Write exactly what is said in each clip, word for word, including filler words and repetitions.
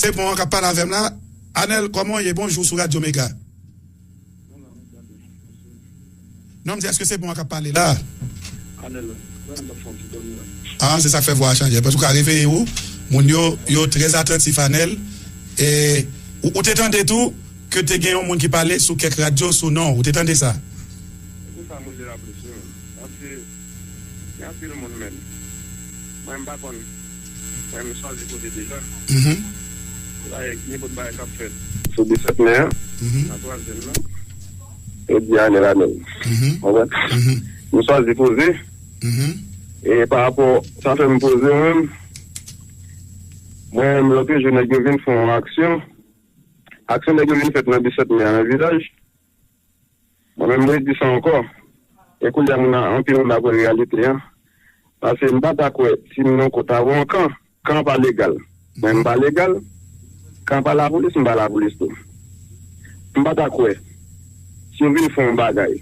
Se bon an k ap pale avè m la. Anèl, kòman w ye? Bonjou sou Radyo Mega. Non, m di, èske se bon an k ap pale la? Ah, se sa k fè vwa a chanje. Antouka, reveye w. Moun yo, yo trè atantif, Anèl. E ou, ou te tande tou ke te gen yon moun ki pale sou kèk radyo sou non w. Ou te tande sa? Se pou sa mwen te raple sou yo. Paske gen anpil moun menm. Mwen, m pa konn. Mwen, m chwazi kote deja. Mhm. Bagay, nenpòt bagay k ap fèt. Sou disèt me a, mhm, nan twazyèm nan, yo di Anèl, Anèl. Mhm. Konprann? Mhm. M chwazi poze. Mhm. E pa rapò, sa fè m poze mwen menm. Mwen menm, lòt jou, nèg yo vin fè yon aksyon. Aksyon nèg yo vin fèt nan disèt me a nan vilaj. Mwen menm, mwen di sa ankò. E kounye a, moun nan, anpil moun nan pran reyalite an. Paske m pa ta kwè, si m nan kont avè yon kan, kan pa legal. Mwen, m pa legal, kan pa lapolis, m pa lapolis tou. M pa ta kwè, si yo vin fè yon bagay,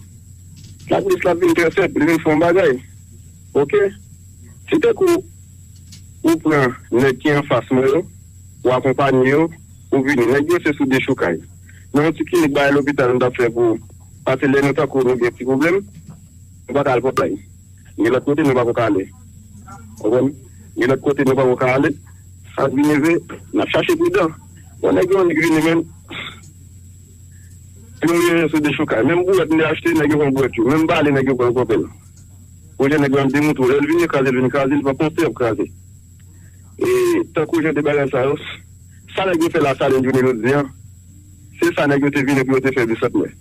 lapolis la vin trè senp, li vin fè yon bagay. Oke? Si tankou ou pran nèg ki anfas mwen yo, ou akonpanye yo, ou vini. Nèg yo se sou dechoukay. Men yon ti klinik bagay lopital nou t ap fè pou, paske lè nou tankou nou gen ti pwoblèm, nou pa ka al pòtay. Gen lòt kote nou pako ka ale. Konprann? Gen lòt kote nou pako ka ale. Sa k vin rive, n ap chache pridan. Bon, nèg yo annik vini menm. Yo vini sou dechoukay. Menm bouwèt m te achte, nèg yo pran bouwèt yo. Menm bale, nèg yo pran konpèl. Pwojè nèg yo ap demontre w. Lè l vini kraze, l vini kraze, l pran konte ap kraze. E tankou jan de bagay sa yo, sa nèg yo fè Lasalin jounen jodi a, se sa nèg yo te vini pou yo te fè Bicentenaire.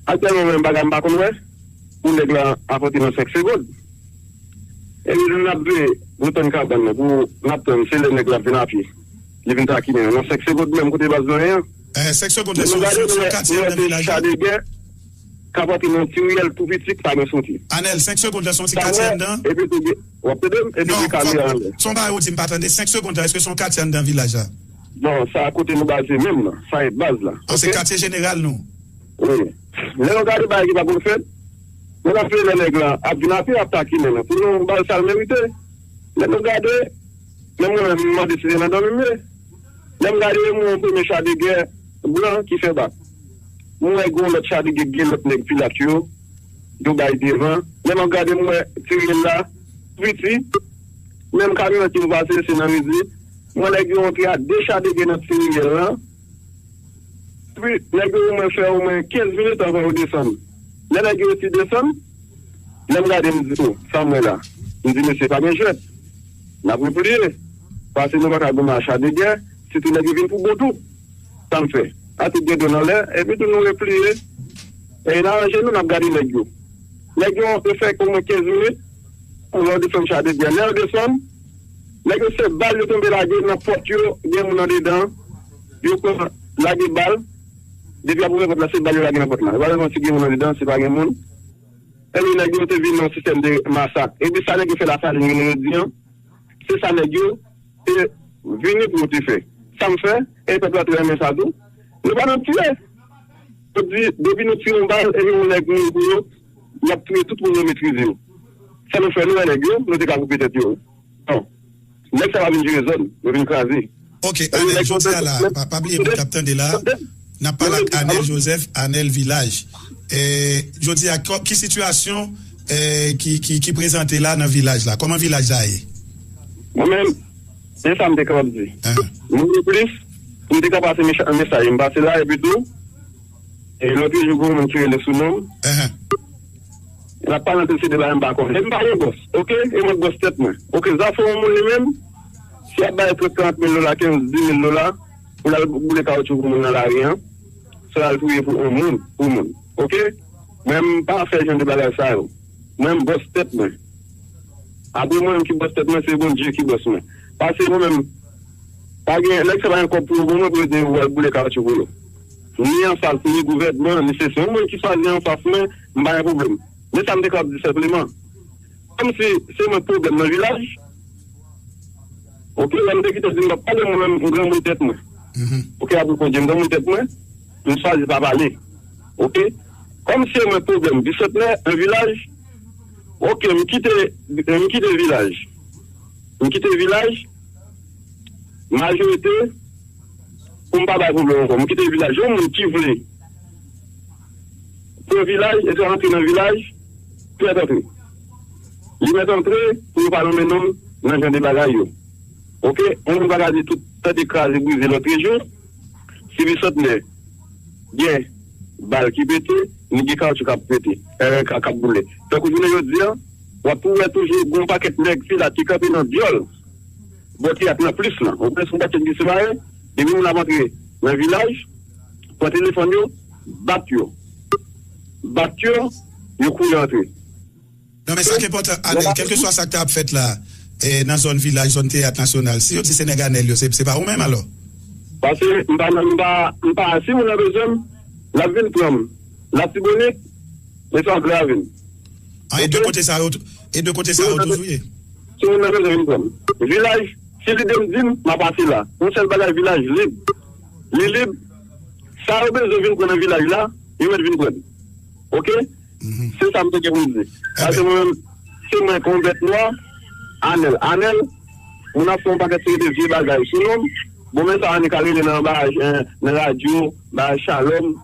Aktyèlman menm bagay m pa konn wè, pou nèg la ap antre nan senk segonn. Epi nou n ap veye, nou tann kabann nan, pou n ap tann, se lè nèg la ap vin a pye. Li vin takinen, nan senk segonn menm kote baz nan ye an. Eh, senk segonn la, se yon katye anndan vilaj la. Chadegè, k ap antre nan ti riyèl tou piti k pa gen soti. Anèl, senk segonn la, se yon ti katye anndan. Epi tou gen, w ap tande m? Epi gen kamera anlè. Se yon bagay ou di m pa tande. Senk segonn la, èske se yon katye anndan vilaj la? Non, sa kote nou baze menm nan. Sa e baz la. Ah, se katye jeneral nou. Wi. Lè nou gade bagay ki pa konn fèt, nou ap veye lè nèg la ap vin a pye, ap takinen nou. Pou nou ba l sa l merite. Lè nou gade, menm mwen menm, m mande si se nan dòmi m ye. Lè m gade, m wè yon premye Chadegè blan ki fè bak. M wè gen yon lòt Chadegè k gen lòt nèg pilat yo, yo bay devan. Lè m ap gade, m wè ti riyèl la piti. Menm kamyonèt ki pou pase, se nan midi. M wè nèg yo antre a de Chadegè nan ti riyèl lan. Epi, nèg yo omwen fè omwen kenz minit anvan yo desann. Lè nèg yo resi desann, lè m gade, m di, "O, sa m wè la?" M di, "Mesye, pa gen jwèt. N ap repliye. Paske nou pa ka goumen a Chadegè, sitou nèg yo vin pou bon tou." Sa m fè. Atik gen do nan lè, epi tou nou repliye. E n aranje nou, n ap gade nèg yo. Nèg yo, yo fè omwen kenz minit, anvan yo desann Chadegè. Lè yo desann, nèg yo se bal yo tonbe lage nan pòt yo, gen moun andedan, yo pran lage bal, depi y ap ouvè pòt la, se bal yo lage nan pòt la. Yo pa rekonèt si gen moun andedan, si pa gen moun. Epi nèg yo te vin nan sistèm de masak. Epi sa nèg yo fè Lasalin jounen jodi a, se sa nèg yo te vini pou yo te fè. Sa m fè, e pèp la te renmen sa tou. Nou pa nan tiye. Yo di, depi nou tire yon bal, epi yon nèg mouri pou yo, y ap touye tout moun yo metrize yo. Sa nou fè, nou wè nèg yo, nou te ka koupe tèt yo. Non. Nèg sa pa vin jere zòn, yo vin kraze. Ok, Anèl, jodi a la, pa, pa bliye moun k ap tande la, n ap pale ak Anèl Joseph, Anèl Vilaj. E, jodi a, ki sitiyasyon, e, ki, ki, ki prezante la nan vilaj la? Kòman vilaj la ye? Mwen menm, se sa m te kapab di. Moun yo plis, m te ka pase mesaj, m pase la, epi tou, e lòt jou, gen yon moun ki rele sou non m. N ap pale antre se de bagay m pa konnen. E m pa gen bòs, oke? E mwen k bòs tèt mwen. Oke, zafè yon moun li menm, si y ap bay trant, karant mil dola, kenz, dis mil dola, pou l al boule kawoutchou pou moun nan lari an, se l al touye pou yon moun, pou moun, oke? Mwen, m pa fè jan de bagay sa yo. Mwen, m bòs tèt mwen. Apre mwen menm ki bòs tèt mwen, se Bondye ki bòs mwen. Paske mwen menm, pa gen, nèg sa pa gen kòb pou yo ban mwen pou yo di yo pral boule kawoutchou pou yo. Ni anfas, ni gouvènman, ni se, se yon moun ki chwazi anfas mwen, m pa gen pwoblèm. Men sa m te kapab di senpleman, kòmsi se mwen pwoblèm nan vilaj, oke, lè m te kite di m p ap pale, mwen menm, m granmoun tèt mwen. Oke, apre Bondye, m granmoun tèt mwen, m chwazi pa pale. Oke? Kòm se mwen pwoblèm Bisantnè, nan vilaj, oke, m kite, m kite vilaj. M kite vilaj, majorite, pou m pa bay pwoblèm ankò. M kite vilaj. Yon moun ki vle pran vilaj, e sa rantre nan vilaj, pou mèt antre. Li mèt antre pou yo pa nonmen non m nan jan de bagay yo. Oke? Yon moun pa ka di tout tèt kraze, brize lòt rejyon. Si Bisantnè gen bal ki pete, li gen kawotchou k ap pete, e, k ap boule. Tankou jounen jodi a, w ap tou wè toujou gen yon pakèt nèg filat ki kanpe nan dyòl bò teyat nan plis lan. Ou konprann, se yon pakèt ki separe. Depi moun ap antre nan vilaj, pran telefòn yo, bat yo. Bat yo, yo kouri antre. Non, men sa ki enpòtan, Anèl, kèlkeswa sa k ta ap fèt la, e, nan zòn vilaj, zòn teyat nasyonal, si yo di se nèg Anèl yo, se, se pa ou menm alò? Paske m pa, m pa, m pa, si moun nan bezwen m, l ap vin pran m. Latibonit, men se antre avè m. An, e de kote sa yo, e de kote sa yo toujou ye. Si moun nan bezwen vin pran m. Vilaj, si lide m di m, m a pase la. Yon sèl bagay, vilaj lib. Li lib. Sa yo bezwen vin pran nan vilaj la, yo mèt vin pran. Oke? Se sa m te gen pou m di. Paske mwen menm, se mwen kon bèt nwa, Anèl. Anèl, moun ap fè yon pakèt serye de vye bagay sou non m. Bon, men sa annik al rele nan bagay, nan radyo, bagay Shalom,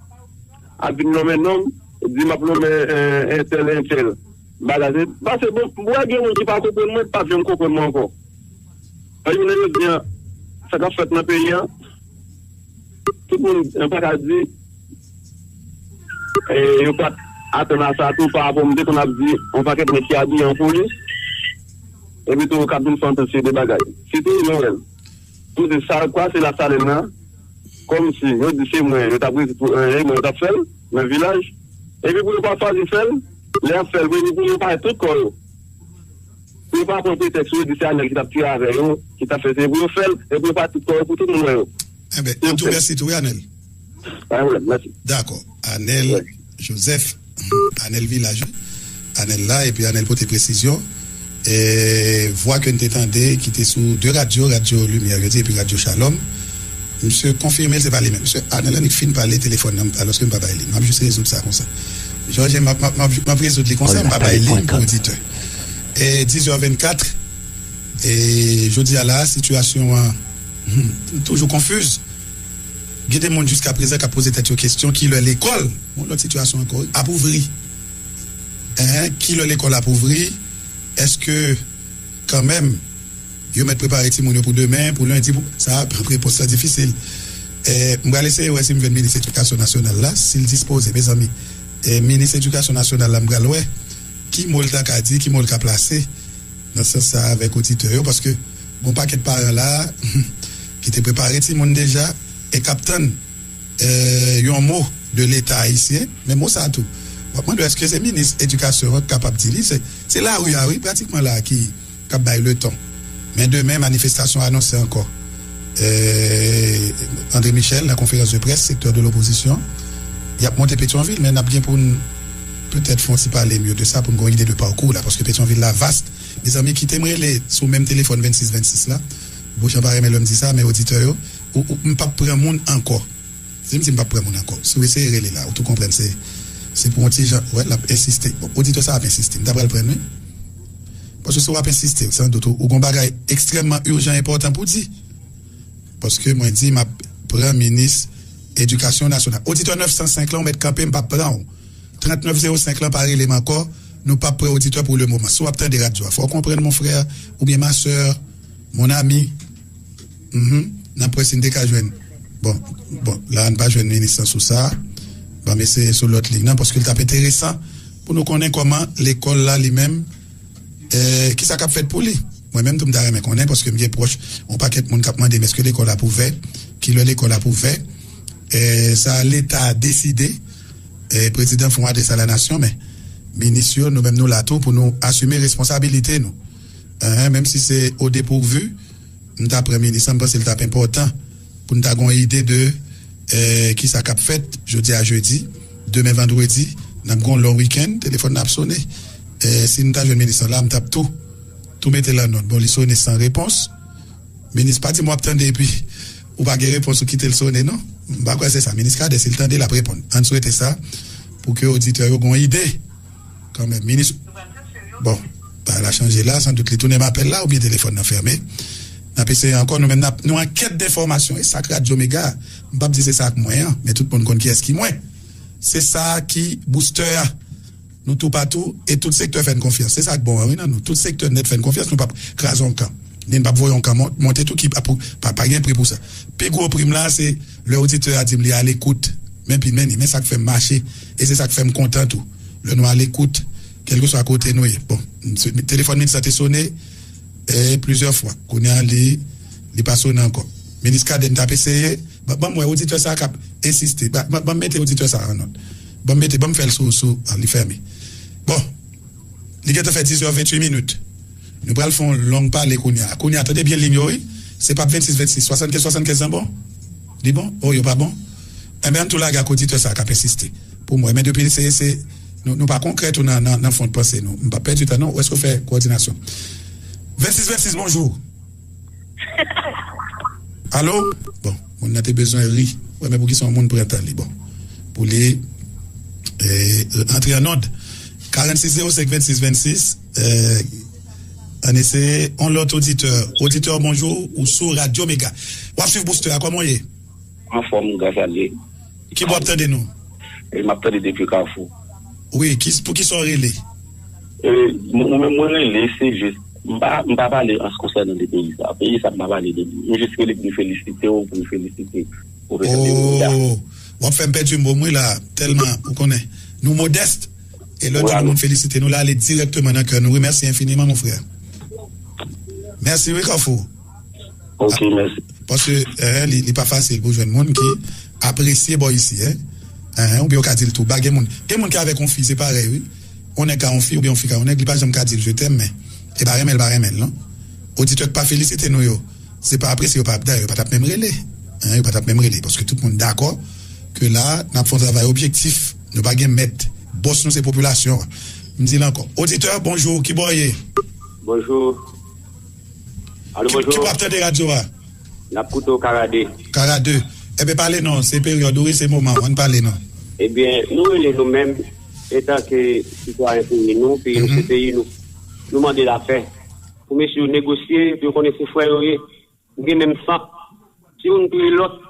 ap vin nonmen non m, di m ap nonmen entèl, entèl. Bagay, se, paske bon, m wè gen moun ki pa konprann mwen, pa janm konprann mwen ankò. Paske jounen jodi a, sa k ap fèt nan peyi a, tout moun, yo pa ka di, e, yo pa t atann a sa tou, pa rapò m te konn ap di yon pakèt nèg ki abiye an polis, epi tou yo k ap vin fè yon seri de bagay. Sitou Noèl. Pou di sa, kwa se Lasalin nan, kòmsi yo di se mwen, yo t ap rezi-, e, mwen yo t ap fè l nan vilaj, epi pou yo pa chwazi fè l, lè y ap fè l, pou yo, pou yo pa tout kò yo. Pou yo pa pran pretèks yo di se Anèl ki t ap tire avè yo, ki t ap fè se pou yo fè l, e pou yo pa tout kò yo, pou tout moun wè yo. Enben, m tou mèsi tou, wi, Anèl. Pa gen pwoblèm, mèsi. Dakò. Anèl Joseph, Anèl Vilaj, wi. Anèl la, epi Anèl pote presizyon. E, vwa ke n te tande, ki te sou de radyo, Radyo Limyè, yo di, epi Radyo Shalom. Misye konfime l, se pa li menm. Misye Anèl annik fin pale telefòn nan, alòske m pa bay li. M ap jis rezoud sa konsa. Jòj, m ap, m ap, m ap, m ap rezoud li konsa, m pa bay li pou oditè. E diz è vennkat, e jodi a la, sitiyasyon an, hmm, toujou konfiz. Gen de moun jiska prezan k ap poze tèt yo kesyon, kilè lekòl, yon lòt sitiyasyon ankò, ap ouvri? Enhen, kilè lekòl ap ouvri? Èske, kanmenm, yo mèt prepare timoun yo pou demen, pou lendi, pou, sa, repons la difisil. E, m pral eseye wè si m jwenn minis edikasyon nasyonal la, si l dispoze, mezanmi. E, minis edikasyon nasyonal la, m pral wè ki mo l ta ka di, ki mo l ka plase nan sans sa avèk oditè yo, paske gon pakèt paran la ki te prepare timoun deja e k ap tann, e, yon mo de Leta ayisyen, men mo sa tou, w ap mande èske se minis edikasyon an k kapab di li, se, se lari a, wi, pratikman la ki k ap bay leton. Men demen, manifestasyon anonse ankò. E, André Michel, nan konferans de près, sektè de lopozisyon, y ap monte Petyonvil, men n ap gen pou n petèt fè yon ti pale mye de sa, pou n gen yon ide de pakou la, paske Petyonvil la vast. Mezanmi, kite m rele sou menm telefòn vennsis vennsis la. Bouch an pa renmen lè m di sa, men oditè yo, ou, ou, m p ap pran moun ankò. Si m di m p ap pran moun ankò, si w eseye rele la, ou tou konprann se, se pou yon ti jan, wè, l ap ensiste. Bon, oditè sa ap ensiste, m ta pral pran l, wi. Paske si w ap ensiste, san dout, ou, ou gon bagay ekstrèmman ijan, enpòtan pou di. Paske mwen di, m ap pran minis edikasyon nasyonal. Oditè nèf san senk lan, ou mèt kanpe, m p ap pran w. Trannèf zewo senk lan, pa rele m ankò, nou p ap pran oditè pou le moman. Si w ap tande radyo a, fò w konprann, mon frè, oubyen ma sè, mon ami, mhm, n ap wè si n te ka jwenn. Bon, bon, la, n pa jwenn minis lan sou sa. Ban m eseye sou lòt liy nan, paske l t ap enteresan pou nou konnen kòman lekòl la, li menm, e, kisa k ap fèt pou li. Mwen menm tou, m ta renmen konnen, paske m gen pwòch, yon pakèt moun k ap mande m èske lekòl ap ouvè, kilè lekòl ap ouvè. E, sa Leta deside, e, prezidan fè yon adrès a la nasyon, men minis yo, nou menm nou la tou pou nou asime responsabilite nou. Enhen, menm si se o depouvu, m ta pran minis lan, m panse l t ap enpòtan pou n ta gen yon ide de, e, kisa k ap fèt jodi a jedi, demen vandredi, n ap gen yon long wikenn, telefòn nan ap sone. E, si n ta jwenn minis lan la, m t ap tou, tou mete l an nòt. Bon, li sone san repons. Minis, pa di m w ap tande epi ou pa gen repons, ou kite l sone, non. M pa kwè se sa. Minis Cadet, si l tande, l ap reponn. Ann swete sa pou ke oditè yo gen yon ide kanmenm. Minis, bon, bagay la chanje la, san dout li tounen m apèl la, oubyen telefòn nan fèmen. N ap eseye ankò, nou menm n ap, nou an kèt de enfòmasyon. E sa k Radyo Mega, m p ap di se sa k mwen an, men tout moun konn kiyès ki mwen. Se sa ki booster a. Nou toupatou e tout sektè fè n konfyans. Se sa k bon an, wi, nan nou. Tout sektè nèt fè n konfyans, nou p ap kraze yon kan. Ni n p ap voye yon kan mon- monte tou ki pa, pou- pa, pa gen pri pou sa. Pi gwo pri m la, se lè oditè a di m li alekout. Men pi men ni, men sa k fè m mache. E se sa k fè m kontan tou. Lè nou alekout, kèlkeswa kote nou ye. Bon, m- se- telefòn Minis lan te sone e plizyè fwa. Kounye a, li, li pa sone ankò. Minis Cadet, m t ap eseye. Ban, ban m wè oditè sa k ap ensiste. Ban, ban, ban m mete oditè sa an nòt. Ban m mete, ban m fè l sou, sou, ah, li fèmen. Bon, li gentan fè diz è venntuit minit. Nou pral fè yon long pale kounye a. Kounye a, tande byen lim yo, wi. Se p ap vennsis vennsis, swasannkenz swasannkenz lan bon? Li bon? Oh, yo pa bon? Enben, ann tou lage ak oditè sa k ap ensiste. Pou mwen, men depi se, se, nou, nou pa konkrè tou nan, nan, nan fon panse nou. M p ap pèdi tan, non. Ou èske w fè kowòdinasyon? Vennsis vennsis, bonjou. Alo? Bon, moun nan te bezwen ri. Wè, men pou ki sa yon moun pran tan li, bon. Pou li eh, antre an nòd. Karannsis zewo senk vennsis vennsis. Eh, ann eseye yon lòt oditè. Oditè, bonjou, ou sou Radyo Mega. W ap swiv Booster a, kòman w ye? Anfòm, gras a Dye. Ki bò w ap tande nou? E m ap tande depi Kafou. Wi, ki, pou ki sa w rele? E, mwen menm, mwen rele, se jis, m pa, m pa pale an konsènan de peyi sa. Peyi sa, m pa pale de li. M jis rele pou m felisite w, pou m felisite pwofesè Leonidas. Oh, w ap fè m pèdi mo m wi la, tèlman, ou konnen, nou modès. E lè nou di yon moun felisite, nou la ale dirèkteman nan kè nou. Wi, mèsi enfiniman, mon frè. Mèsi, wi, Kafou. Ok, mèsi. Paske eh, li, li pa fasil pou jwenn moun ki apresye bò isi, eh. Eh, oubyen ou ka di l tou ba. Gen moun, gen moun ki avèk yon fi, se parèy, wi. Yon nèg ka yon fi, oubyen yon fi ka yon nèg, li pa janm ka di l je t'aime, men. E pa renmen l, pa renmen l, non. Oditè k pa felisite nou yo, se pa apresye yo pa, dayè, yo pa t ap menm rele. Eh, yo pa t ap menm rele, paske tout moun dakò ke la, n ap fè yon travay objektif. Nou pa gen mèt. Bòs nou, se popilasyon an. M di l ankò. Oditè, bonjou, ki bò w ye? Bonjou. Alo, Ki, ki bonjou. Bò w ap tande radyo a? N ap koute w Karade. Karade. Enben, pale non, se peryòd ou, wi, se moman, ann pale non. Ebyen, nou rele nou menm, etanke sitwayen peyi nou, peyi nou se peyi nou. Nou mande lapè. Pou mesye yo negosye, pou yo konnen se frè yo ye. Nou gen menm san. Si youn touye lòt,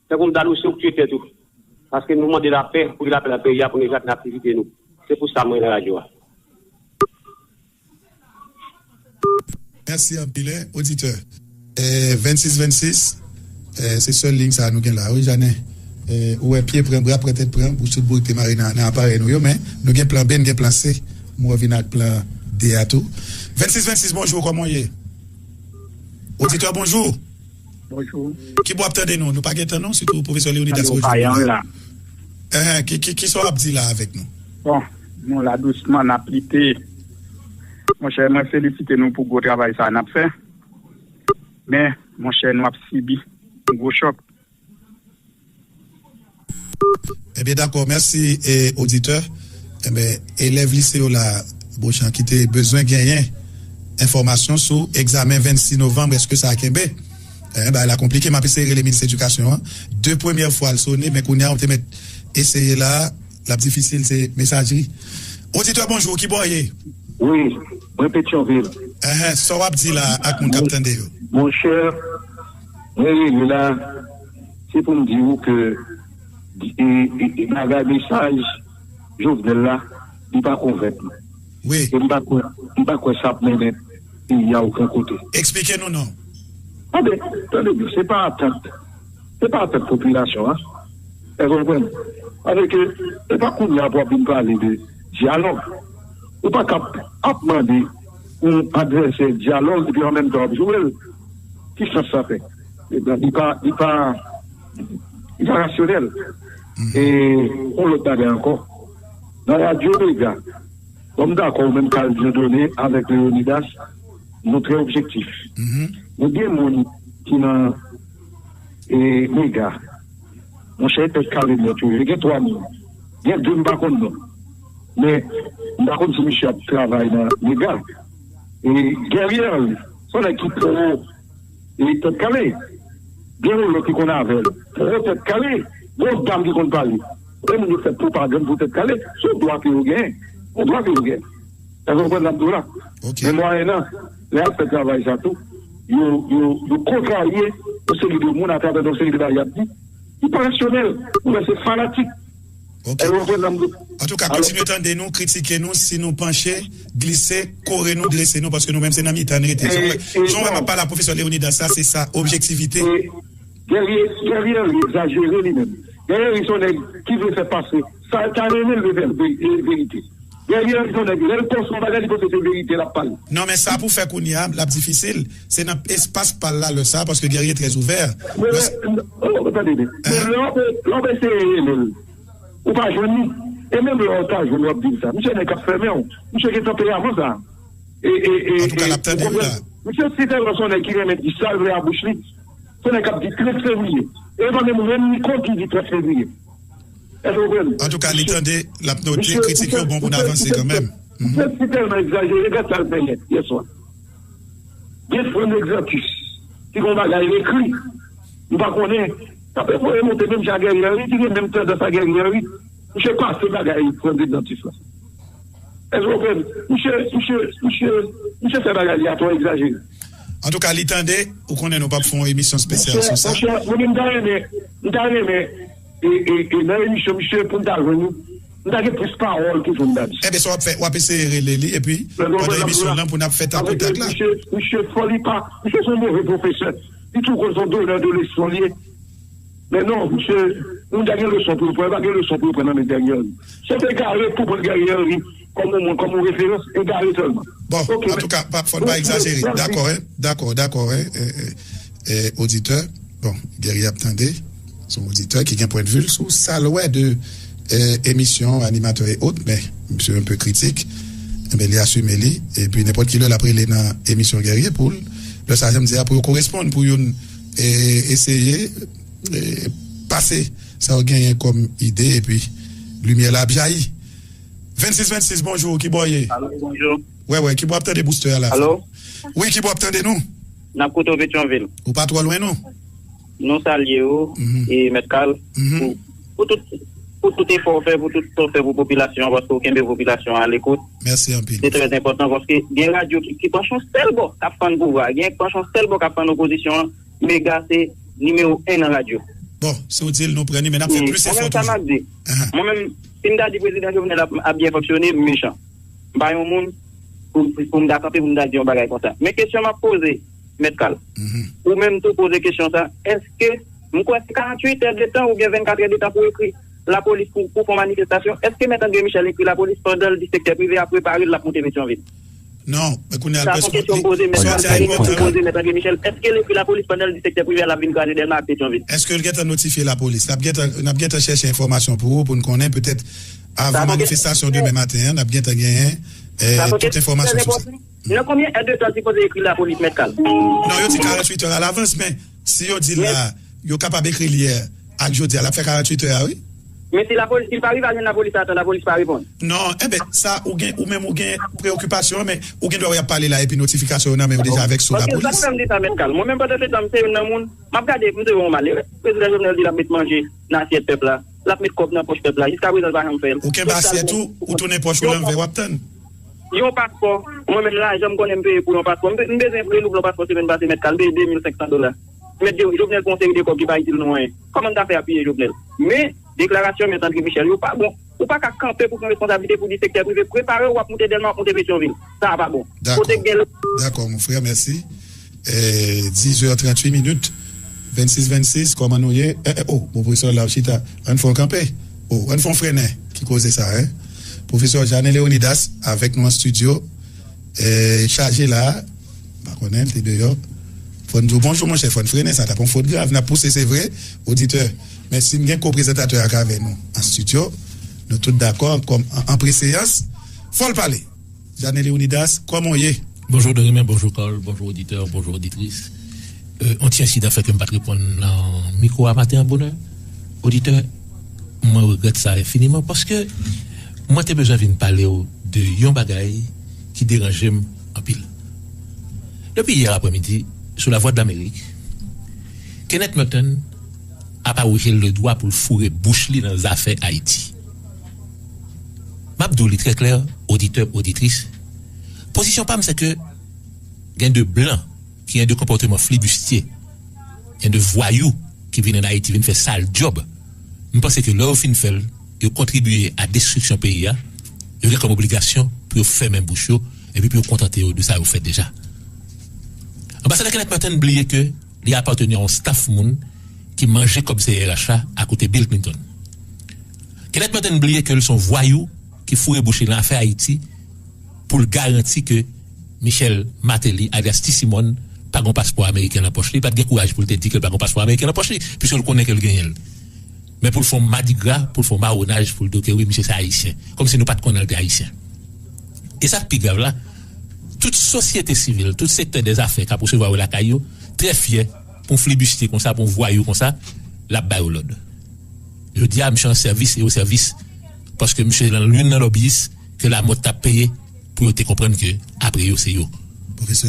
tankou m ta di w, se ou k touye tèt ou. Paske nou mande lapè, pou gen lapè nan peyi a, pou nou eklate nan aktivite nou. Se pou sa mwen nan radyo a. Mèsi anpil, eh, oditè. Eh, vennsis vennsis, eh, se sèl liy sa a nou gen la, wi, Janen. Eh, ou wè pye pran bra, pran tèt pran, bouch tout bourik te mare nan, nan aparèy nou yo, men nou gen plan B, nou gen plan C. M wè vin ak plan D a tou. Vennsis vennsis, bonjou, kòman w ye? Oditè, bonjou. Bonjou. Ki bò w ap tande nou? Nou pa gen tan non, sitou pwofesè Leonidas Alo, Roger. Payan la. Eh, ki, ki, ki sa w ap di la avèk nou? Bon, nou la dousman, n ap lite. Monchè, mwen felisite nou pou gwo travay sa a n ap fè. Men, monchè, nou ap sibi yon gwo chòk. Ebyen, dakò, mèsi, eh, oditè. Ebyen, elèv lise yo la, Bochan, ki te bezwen genyen enfòmasyon sou egzamen vennsis novanm, èske sa a kenbe? Eh, bagay la konplike, m ap eseye rele minis edikasyon an. De premyè fwa l sone, men kounye a, ou te mèt eseye la, l ap difisil, se mesajri. Oditè, bonjou, ki bò w ye? Wi, mwen Petyonvil. Enhen, sa w ap di la ak moun k ap tande yo? Monchè, mwen rele la, se pou m di w ke e, e, e bagay mesaj Jovenel la, li pa konvenk mwen. Wi. E m pa kwè, m pa kwè sa ap mennen peyi a okenn kote. Eksplike nou non. Tande, tande byen, se pa atant. Se pa atant popilasyon an. Èske w konprann? Paske se pa kounye a pou w ap vin pale de dyalòg. Ou pa ka ap mande yon advèsè dyalòg epi an menm tan w ap joure l. Ki sans sa fè? Li pa, li pa, li pa rasyonèl. E yon lòt bagay ankò. Nan radyo Mega, bon, m dakò ou menm Carl Dieudonné avèk Leonidas, nou trè objektif. Nou gen moun ki nan e, Mega. Monchè, tèt kale nèt yo. Gen twa moun. Gen de m pa konn non. Men, m pa konn si misye ap travay nan Mega. E, Guerrier, se yon nèg ki pwo e, tèt kale. Gen yon lòt ki konn avè l. Pwo tèt kale. Gen yon dam ki konn pale. Lè moun yo fè pwopagann pou tèt kale, se yon dwa ke yo genyen. Yon dwa ke yo genyen. Èske w konprann sa m di w la? Ok. Men mwayen an, lè y ap fè travay sa tou, yo, yo, yo kontrarye yon seri de moun atravè yon seri de bagay y ap di, ki pa rasyonèl, ou wè se fanatik. Ok. Èske w konprann sa m di? Antouka, kontinye tande nou, kritike nou, si nou panche, glise, kore nou, drese nou, paske nou menm se nan mitan n rete. Jan w wè m ap pale a pwofesè Leonidas la, se sa, objektivite. Guerrier, Guerrier Henry egzajere li menm. Guerrier Henry se yon nèg ki vle fè pase sa l ta renmen, l vle fè l ve- e verite. Guerrier Henry se yon nèg, lè l panse yon bagay, li panse se verite l ap pale. Non, men sa pou fè kounye a, l ap difisil. Se nan espas pa l la lè sa, paske Guerrier trè ouvè. Men lè, oh, tande byen. Men lè w ap, lè w ap eseye rele l, ou pa jwenn li. E menm lè w ta jwenn, w ap di l sa. Misye nèg k ap fèmen w. Misye gen tanperaman sa. E, e, e, Antouka, l ap tande w la. Misye si tèlman se yon nèg ki renmen di sa l vle a bouch li. Se nèg k ap di trant fevriye. E li pa menm renmen ni kont ki di trant fevriye. Èske w konprann? Antouka, li tande, l ap note, kritik yo bon pou n avanse kanmenm. Misye si tèlman egzajere, gad sa l fè yè, yè swa. Gen Franz Exantus ki gon bagay l ekri. M pa konnen. Sa pe voye monte menm jan a Guerrier Henry, ki gen menm tandans a Guerrier Henry. Misye pase bagay Franz Exantus la. Èske w konprann? Misye, misye, misye, misye fè bagay li a twò egzajere. Antouka, li tande, ou konnen nou p ap fè yon emisyon espesyal sou sa. Monchè, monchè, mwen menm m ta renmen, m ta renmen, e, e, e, nan emisyon misye pou m ta jwenn li, m ta gen plis pawòl toujou m ta di. Enben, sa w ap fè, w ap eseye rele li, epi pandan emisyon nan, pou n ap fè takotak la. Misye, misye fò li pa, misye se yon move pwofesè. Li tou konn se yon donneur de leçon li ye. Men non, misye, moun ta gen leson pou yo pran, yo pa gen leson pou yo pran nan men Guerrier Henry. Se te egare pou pran Guerrier Henry kòm yon moun, kòm yon referans, egare sèlman. Bon, antouka, pa, fò n pa egzajere. Dakò, en? Dakò, dakò, en? E, e, e, oditè, bon, Guerrier ap tande. Se yon oditè ki gen pwendvi l sou sa l wè de, e, emisyon, animatè e ot, men misye enpe kritik. Enben, li asime li. Epi, nenpòt ki lè, l ap rele nan emisyon Guerrier pou l, lè sa, jan m di a, pou yo koresponn, pou youn, e, eseye e, pase sa w genyen kòm ide, epi limyè la ap jayi. Vennsis vennsis, bonjou, ki bò w ye? Alo, bonjou. Wè, wè, ki bò w ap tande boustè a la? Alo? Wi, ki bò w ap tande nou? N ap koute w Petyonvil. Ou pa twò lwen, non? Nou salye w, e Mèt Kal, pou, pou tout, pou tout efò w fè, pou tout sa w fè pou popilasyon an, paske w kenbe popilasyon an alekout. Mèsi anpil. Se trè enpòtan, paske gen radyo ki, ki panche yon sèl bò, k ap fann pouvwa a, gen k panche yon sèl bò, k ap fann opozisyon an. Mega se nimewo en nan radyo. Bon, si w di l, nou pran li, men n ap fè plis efò toujou. Mwen menm, sa m ap di, mwen menm, si m ta di prezidan Jovenel ap, ap byen fonksyone, m mechan. M pa yon moun pou, pou m ta kanpe, pou m ta di yon bagay konsa. Men kesyon m ap poze, Mèt Kal, ou menm tou poze kesyon sa, èske, m kwè se karanntuit è de tan oubyen vennkat è de tan pou ekri lapolis pou, pou fè yon manifestasyon, èske Mèt André Michel ekri lapolis pandan l di sektè prive a prepare l, l ap moute Petyonvil? Non, men kounye a l pèsonn li. Sa se yon kesyon m poze, men sa se yon kesyon m poze, Mèt André Michel. Èske l ekri lapolis pandan l di sektè prive a l ap vin kraze Dèlma ak Petyonvil? Èske l gentan notifye lapolis? N ap gentan, n ap gentan chèche enfòmasyon pou ou, pou n konnen, petèt, avan manifestasyon demen maten an, n ap gentan genyen, e, tout enfòmasyon sou sa. Nan konbyen èdtan l sipoze ekri lapolis, Mèt Kal? Non, yo di karanntuit è alavans, men si yo di l la, yo kapab ekri l yè ak jodi a, l ap fè karanntuit è a, wi. Men si lapolis, si l pa rive al jwenn lapolis a tan, lapolis pa reponn. Non, enben, sa, ou gen, ou menm ou gen preyokipasyon an, men ou gen dwa wè y ap pale la, epi notifikasyon yo nan men w deja avèk sou lapolis. Paske sa k fè m di sa, Mèt Kal, mwen menm pandan se tan, m se youn nan moun, m ap gade, m se yon malere. Prezidan Jovenel di l ap met manje nan asyèt pèp la, l ap met kòb nan pòch pèp la, jiskaprezan l pa janm fè l. Ou kenbe asyèt ou, ou tounen pòch ou l anvè, w ap tann. Yon paspò, mwen menm lajan m konnen m peye pou yon paspò. M be-, m bezwen relouvri yon paspò semèn pase, Mèt Kal, m peye de mil senk san dola. Mèt Jo-, Jovenel pran yon seri de kòb ki pa itil nou anyen. Kòman m ta fè apiye Jovenel? Men, deklarasyon Mèt André Michel yo pa bon. Ou pa ka kanpe pou pran responsablite pou di sektè prive, prepare w, w ap moute Dèlma, w ap moute Petyonvil. Sa a pa bon. Dakò. Kote k gen lè. Dakò, mon frè, mèsi. E, dis è tranntuit minit. Vennsis vennsis, kòman nou ye? E, e, o, bon, pwofesè la chita. Ann fè yon kanpe. O, ann fè yon frennen. Ki koze sa, en? Pwofesè Janen Leonidas avèk nou an estidyo. E, chaje la. M pa konnen, l te deyò. Fò n di w bonjou, monchè, fò n frennen. Sa t ap yon fot grav. N ap pouse, se vre, oditè. Men si n gen ko-prezantatè ak avè nou an estidyo, nou tout dakò, kòm an, an preseyans, fò l pale. Janen Leonidas, kòman w ye? Bonjou Dorimen, bonjou Carl, bonjou oditè, bonjou oditris. Euh, yon ti ensidan fè ke m pa t reponn nan mikwo a maten an bonè. Oditè, mwen regrèt sa enfiniman paske mwen te bezwen vin pale w de yon bagay ki deranje m anpil. Depi yè aprèmidi, sou Lavwadlamerik, Kenneth Merten ap awoje l le dwa pou l foure bouch li nan zafè Ayiti. M ap di w li trè klè, oditè, oditris, pozisyon pa m se ke gen de blan ki gen de konpòteman flibistye, gen de vwayou ki vin ann Ayiti vin fè sal djòb, m panse ke lè yo fin fè l, yo kontribye a destriksyon peyi a, yo gen kòm obligasyon pou yo fèmen bouch yo, epi pou yo kontante yo de sa yo fè deja. Anbasadè Kenneth Merten bliye ke li apateni a yon staf moun ki manje kòb C R H la akote Bill Clinton. Kenneth Merten bliye ke l se yon vwayou ki foure bouch li nan afè Ayiti pou l garanti ke Michel Martelly, alyas Ti Simòn, pa gen paspò ameriken nan pòch li, li pa t gen kouraj pou l te di ke l pa gen paspò ameriken nan pòch li, piske l konnen ke l genyen l. Men pou l fè yon madigra, pou l fè yon mawonaj, pou l di, "Ok, wi, misye se ayisyen." Kòmsi nou pa t konnen l te ayisyen. E sa k pi grav la, tout sosyete sivil, tout sektè dèzafè k ap resevwa yo lakay yo, trè fyè pou yon flibistye konsa, pou yon vwayou konsa, l ap ba yo lòd. Jodi a, misye an sèvis e o sèvis, paske misye lan youn nan lòbiyis ke lamò t ap peye pou yo te konprann ke apre yo, se yo. Pwofesè,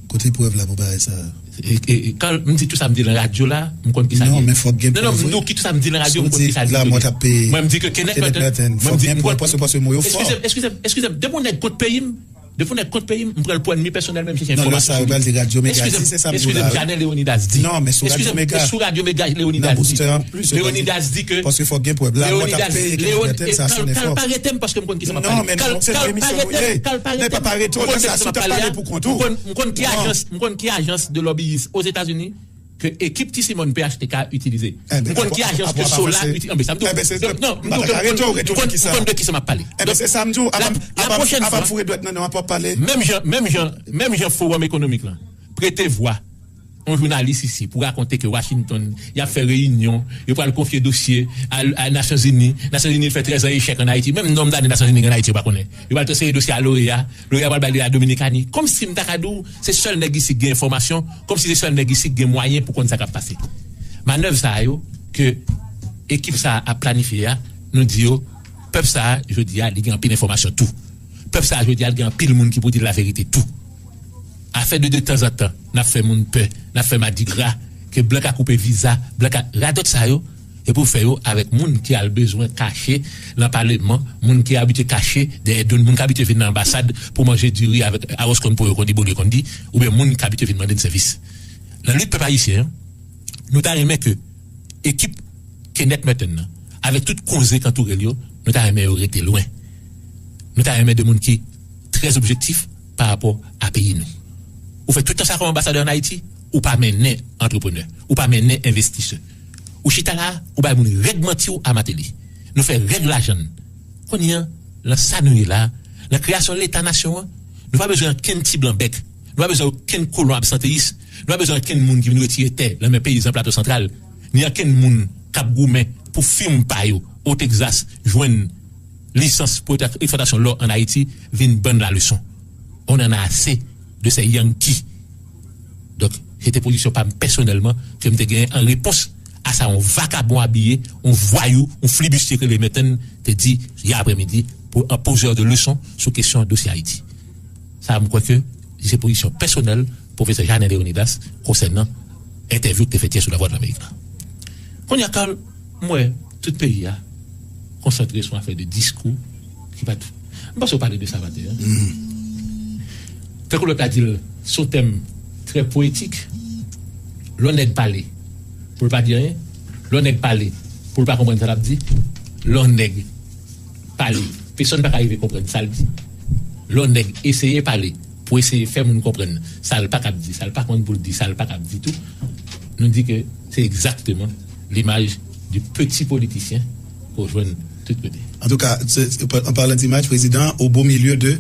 kote prèv la pou bagay sa a? E, e, e, kan m di tout sa m di lan radyo la, m konn ki sa li ye. Non, men fòk gen prèv wi. Non, non, m di w ki tout sa m di lan radyo, m konn ki sa li ye. Si w di lamò t ap peye Kenneth Merten, fòk gen prèv, paske, paske mo yo fò. Eskize m, eskize m, eskize m. Depi yon nèg kont peyi m, depi yon nèg kont peyi m, m pran l pou ènmi pèsonèl, menm si se enfòmasyon. Non, lè sa yo pral di radyo mega di, se sa m di w la. Eskize m, Janen Leonidas di. Non, men sou radyo mega, sou radyo mega, Leonidas di. Leonidas di ke, paske fòk gen prèv. Lamò t ap peye Kenneth Merten, sa se yon enfò. Kal pa rete m, paske m konn ki sa m ap pale. Non, men non, se nan emisyon nou ye. Kal pa rete m. Men papa rete w nan sa, si w t ap pale pou kont ou. M konn ki ajans, m konn ki ajans de lobbyist Ozetazini ke ekip Ti Simòn P H T K itilize. M konn ki ajans ke Sola itilize. Anben, sa m di w. Donk, non, m di w ke m konn, m konn, m konn de ki sa m ap pale. Enben, se sa m di w, apa m foure dwèt nan non, apa w pale. Menm jan, menm jan, menm jan Fowòm Ekonomik lan prete vwa yon jounalis isi pou rakonte ke Washington, y ap fè reyinyon, yo pral konfye dosye a, a Nasyonzini. Nasyonzini fè trèz an echèk ann Ayiti. Menm nonb dane Nasyonzini gen ann Ayiti, yo pa konnen. Yo pral transfere dosye a Lorea. Lorea pral bay li a Dominikani. Kòmsi m ta ka di w, se sèl nèg isi ki gen enfòmasyon, kòmsi se sèl nèg isi ki gen mwayen pou konn sa k ap pase. Manèv sa a yo, ke ekip sa a ap planifye a, nou di yo, pèp sa a, jodi a, li gen anpil enfòmasyon tou. Pèp sa a, jodi a, li gen anpil moun ki pou di l laverite tou. Afè de, de tanzantan, n ap fè moun pè, n ap fè madigra, ke blan ka koupe viza, blan ka radòt sa yo, e pou fè yo avèk moun ki al bezwen kache nan paleman, moun ki abitye kache dèyè do n, moun ki abitye vin nan anbasad pou manje diri avèk aròz konn po yo konn di, bouyo konn di, oubyen moun ki abitye vin mande n sèvis. Nan lit pèp ayisyen an, nou ta renmen ke ekip Kenneth Merten nan, avèk tout konze k antoure l yo, nou ta renmen yo rete lwen. Nou ta renmen de moun ki trè objektif pa rapò a peyi nou. Ou fè tout tan sa kòm anbasadè ann Ayiti, ou pa mennen antreprenè, ou pa mennen envestisè. Ou chita la, ou bay moun règ manti w a Martelly. Nou fè règ lajan n. Kounye a, lan sa nou ye la, lan kreyasyon Leta nasyon an, nou pa bezwen okenn ti blan bèk. Nou pa bezwen okenn kolon absanteyis. Nou pa bezwen okenn moun ki vin retire tè lan men peyizan Plato Santral. Ni okenn moun k ap goumen pou fim pa yo o Tegzas jwenn lisans pou ekspòtasyon lò ann Ayiti vin ban n laleson. On en a ase de ces Yankees. Donk, se te pozisyon pa m pèsonèlman ke m te genyen an repons a sa yon vakabon abiye, yon vwayou, yon flibistye ke Kenneth Merten te di yè aprèmidi pou an pozè de leson sou kesyon dosye Ayiti. Sa a, m kwè ke se pozisyon pèsonèl pwofesè Janen Leonidas konsènan entèvyou ki te fèt yè sou Lavwadlamerik la. Kounye a, Carl, m wè tout peyi a konsantre sou afè de diskou ki pa t. M panse w pale de sa maten an. Tankou lòt la di l, se yon tèm trè powetik. Lè yon nèg pale, pou l pa di anyen. Lè yon nèg pale, pou l pa konprann sa l ap di. Lè yon nèg pale, pèsonn pa ka rive konprann sa l di. Lè yon nèg eseye pale, pou eseye fè moun konprann sa l pa kab di, sa l pa konn pou l di, sa l pa kab di tou, nou di ke se egzakteman limaj di peti politisyen ke w jwenn tout kote. En tout cas, c'est- en parlant d'image, président au beau milieu de,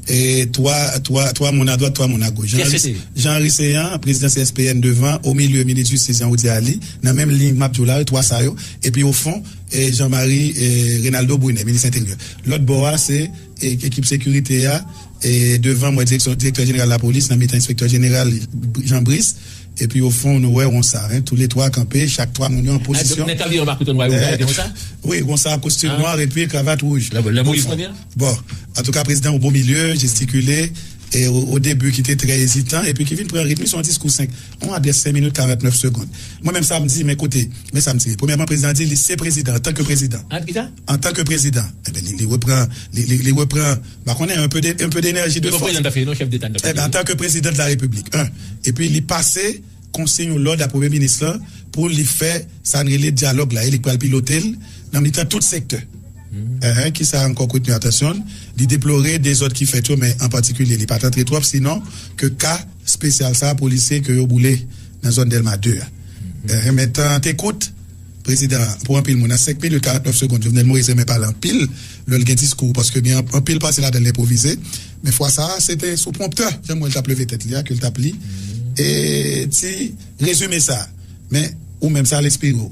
eh, trois, trois, trois moun à droite, trois moun à gauche. Jean Kiyès se te? Jean Henry Céant, président C S P N devan, au milieu, minis jistis Jean Rodier Ali, nan menm liy m ap di w la, twa sa yo, epi o fon, eh, Jean Marie, eh, Reynaldo Brunet, minis enteryè. Lòt bò a, se, eh, ekip sekirite a, eh, devan, mwen, direksyon, direktè jeneral lapolis, nan mitan enspektè jeneral Jean Brice, epi o fon, nou wè Ronsard, hein, tous les trois kanpe, chak twa moun yo an pozisyon. Nèg k ap vire an ba kouton nwa yo, ou ka rete konsa? Wi, Ronsard, kostim nwa epi kravat wouj. Lè, lè Moïse Revyen? Bon, antouka, prezidan, au beau milieu, jestikile, e o, o debi ki te trè ezitan, epi ki vin pran ritm, se yon diskou senk, yon adrès senk minit karantnèf segonn. Mwen menm sa m di, men koute, men sa m di. Premyèman, prezidan di li se prezidan, antanke prezidan. Ant ki sa? Antanke prezidan, ebyen, li, li repran, li, li, li repran, pa konnen, un peu de, un peu d'énergie de force. Prezidan ta fè, non, chèf deta ta fè. Ebyen, antanke prezidan de la repiblik, un. Epi li pase konsiy ou lòd a premye minis lan pou li fè sa n rele dyalòg la, e li k pral pilote l nan mitan tout sektè. Enhen, ki sa ankò k retni atansyon l? Li deplore dezòd ki fèt yo, men an patikilye, li pa t antre twòp, sinon ke ka espesyal sa a, polisye ke yo boule nan zòn Dèlma de a. Enhen, men tan an te kout, prezidan, pou anpil moun, nan senk minit karantnèf segonn, Jovenel Moïse renmen pale anpil lè l gen diskou, paske gen anpil pase ladan l enpwovize. Men fwa sa a, se te sou pwonptè, jan m wè l t ap leve tèt li a, ke l t ap li. E ti rezime sa. Men, ou menm, sa l enspire w?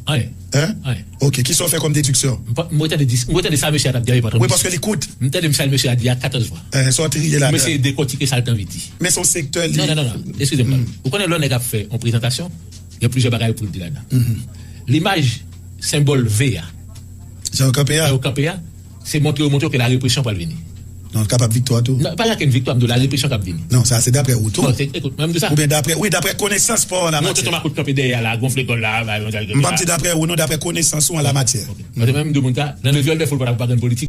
Anyen. Hein? Anyen. Ok, kisa w fè kòm dediksyon? M pa- m retande dis- m retande sa mesye a t ap di a, e patwon. Wi, paske li kout. M tande sa mesye a di a katòz fwa. Eh, sa w triye ladan. M eseye dekòtike sa l t anvi di. Men se yon sektè li. Non, non, non, non. Eskize m. Ou konnen lè yon nèg ap fè yon prezantasyon, gen plizyè bagay pou l di ladan. Limaj, senbòl V a. Jan yo kanpe a. Jan yo kanpe a, se montre yo montre yo ke la represyon pral vini. Non, kapab viktwa tou. Non, pa gen okenn viktwa, m di w la represyon k ap vini. Non, sa se daprè ou tou. Bon, se, ekout, mwen m di sa. Oubyen daprè, wi, daprè konesans pa w an la matyè. Tonton Makout kanpe dèyè a la, gonfle kò l la, ba, ba, ba, M p ap di daprè ou, non, daprè konesans ou an la matyè. Ok. Paske mwen m di moun sa, nan le viol des foules pa t ap pa gen politik.